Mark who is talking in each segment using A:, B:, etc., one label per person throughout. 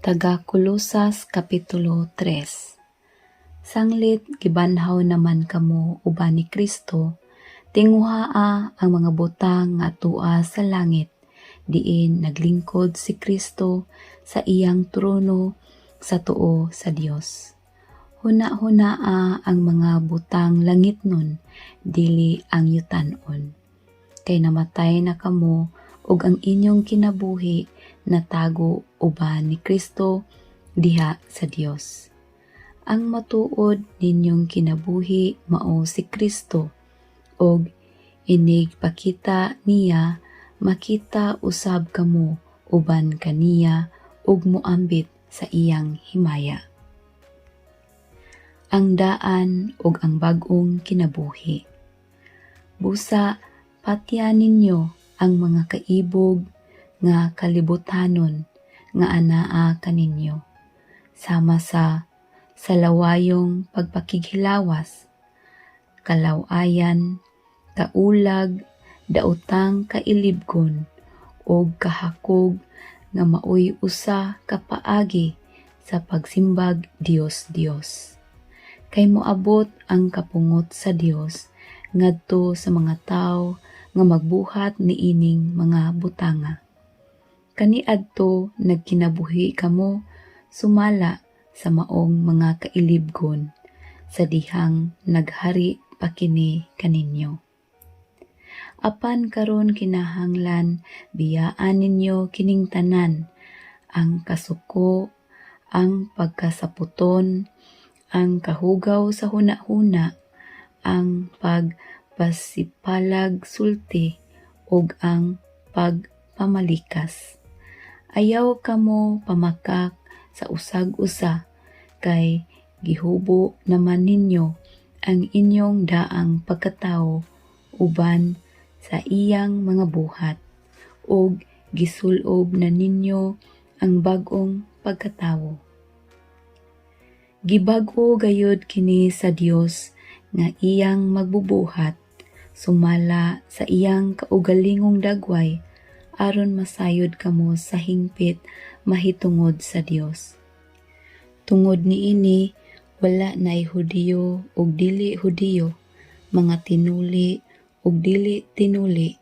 A: Taga Kolosas Kapitulo 3. Sanglit gibanhaw naman kamo uban ni Kristo, tinguhaa ang mga butang nga atua sa langit, diin naglingkod si Kristo sa iyang trono sa tuo sa Dios. Huna-hunaa ang mga butang langitnon, dili ang yutanon. Kay namatay na kamo ug ang inyong kinabuhi natago uban ni Kristo diha sa Dios. Ang matuod ninyong kinabuhi mao si Kristo ug inig pakita niya, makita usab kamo uban kaniya ug moambit sa iyang himaya. Ang daan ug ang bag-ong kinabuhi. Busa patya ninyo ang mga kaibog nga kalibutanon nga anaa kaninyo, sama sa salawayong pagpakighilawas, kalaw-ayan, kaulag, daotang kailibgon, ug kahakog nga maoy usa ka paagi sa pagsimbag Dios-Dios. Kay moabot ang kapungot sa Dios ngadto sa mga tawo nga magbuhat niining mga butanga. Kaniadto nagkinabuhi kamo sumala sa maong mga kailibgon sa dihang naghari pa kini kaninyo. Apan karon kinahanglan biyaan ninyo kining tanan: ang kasuko, ang pagkasaputon, ang kahugaw sa hunahuna, ang pagpasipalag sulti ug ang pagpamalikas. Ayaw kamo pamakak sa usag usa kay gihubo naman ninyo ang inyong daang pagkatawo uban sa iyang mga buhat ug gisulob na ninyo ang bag-ong pagkatawo. Gibag-o gayud kini sa Dios nga iyang magbubuhat sumala sa iyang kaugalingong dagway aron masayod kamo sa hingpit mahitungod sa Dios. Tungod niini wala nay Hudiyo ug dili Hudiyo, mga tinuli ug dili tinuli,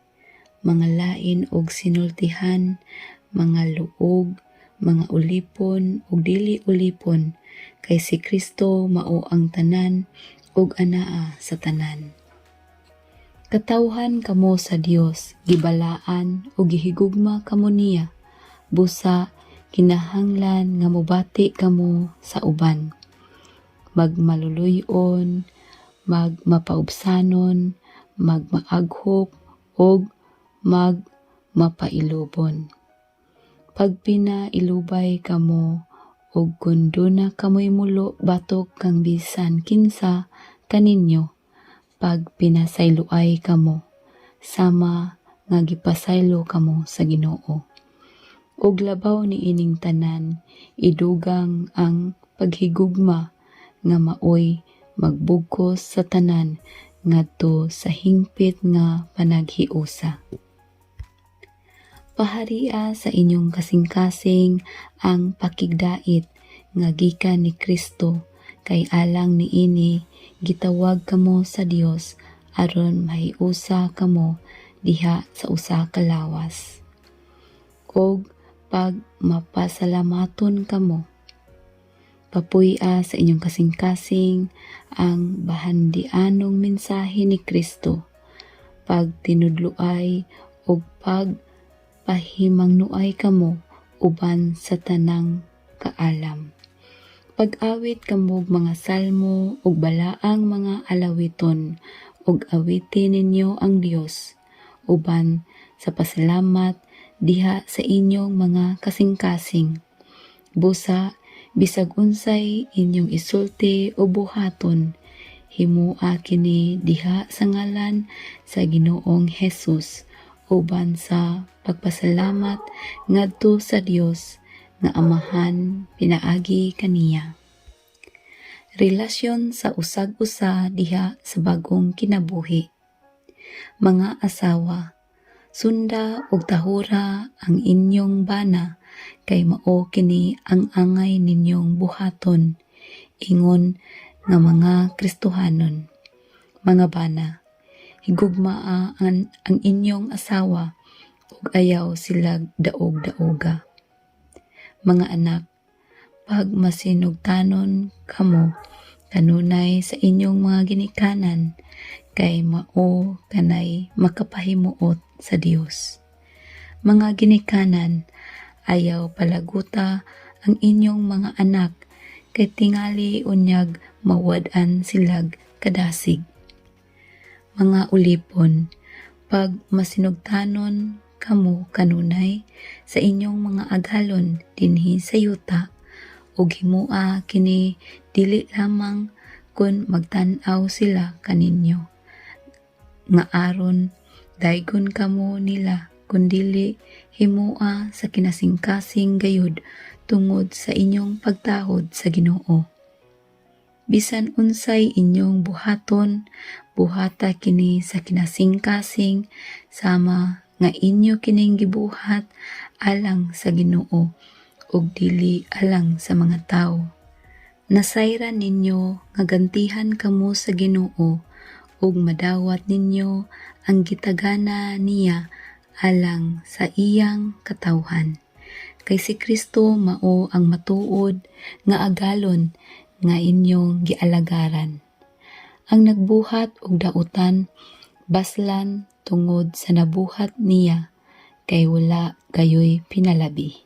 A: mga lain og sinultihan, mga luog, mga ulipon ug dili ulipon, kay si Kristo mao ang tanan ug anaa sa tanan. Katawhan kamo sa Dios, gibalaan ug gihigugma kamo niya. Busa kinahanglan nga mobati kamo sa uban. Magmaluluy-on, magmapaubsanon, magmaaghop ug magmapailubon. Pagpinailubay kamo ug kun duna kamoy mulo batok kang bisan kinsa kaninyo, pagpinasayloay kamo, sama nga gipasaylo kamo sa Ginoo. Ug labaw niining tanan, idugang ang paghigugma nga maoy magbugkos sa tanan ngadto sa hingpit nga panaghiusa. Paharia sa inyong kasing-kasing ang pakigdait nga gikan ni Kristo, kay alang niini gitawag kamo sa Dios aron mahiusa kamo diha sa usa ka lawas. Og pag mapasalamaton kamo. Papuy-a sa inyong kasing-kasing ang bahandianong mensahe ni Kristo. Pag tinudloay ug pag pahimangnoay kamo uban sa tanang kaalam. Pag-awit kamog mga salmo ug balaang mga alawiton ug awiti ninyo ang Dios uban sa pasalamat diha sa inyong mga kasing-kasing. Busa bisag unsay inyong isulti o buhaton, himoa kini diha sa ngalan sa Ginoong Hesus uban sa pagpasalamat ngadto sa Dios nga Amahan pinaagi kaniya. Relasyon sa usag-usa diha sa bag-ong kinabuhi. Mga asawa, sunda ug tahura ang inyong bana. kay mao kini ang angay ninyong buhaton ingon nga mga Kristohanon. Mga bana, higugmaa ang inyong asawa ug ayaw sila daog-daoga. Mga anak, pag masinugtanon kamo kanunay sa inyong mga ginikanan kay mao kanay makapahimuot sa Dios. Mga ginikanan, ayaw palaguta ang inyong mga anak kay tingali unyag mawad-an silag kadasig. Mga ulipon, pag masinugtanon kamo kanunay sa inyong mga agalon dinhi sa yuta ug himua kini dili lamang kun magtan-aw sila kaninyo nga aron daygon kamo nila, kundili himua sa kinasingkasing gayud tungod sa inyong pagtahod sa Ginoo. Bisan unsay inyong buhaton, buhata kini sa kinasingkasing sama nga inyo kining gibuhat alang sa Ginoo ug dili alang sa mga tawo. Nasayran ninyo nga gantihan kamo sa Ginoo ug madawat ninyo ang gitagana niya alang sa iyang katawhan. Kay si Kristo mao ang matuod nga agalon nga inyong gialagaran. Ang nagbuhat og dautan, baslan tungod sa nabuhat niya kay wala gayoy pinalabi.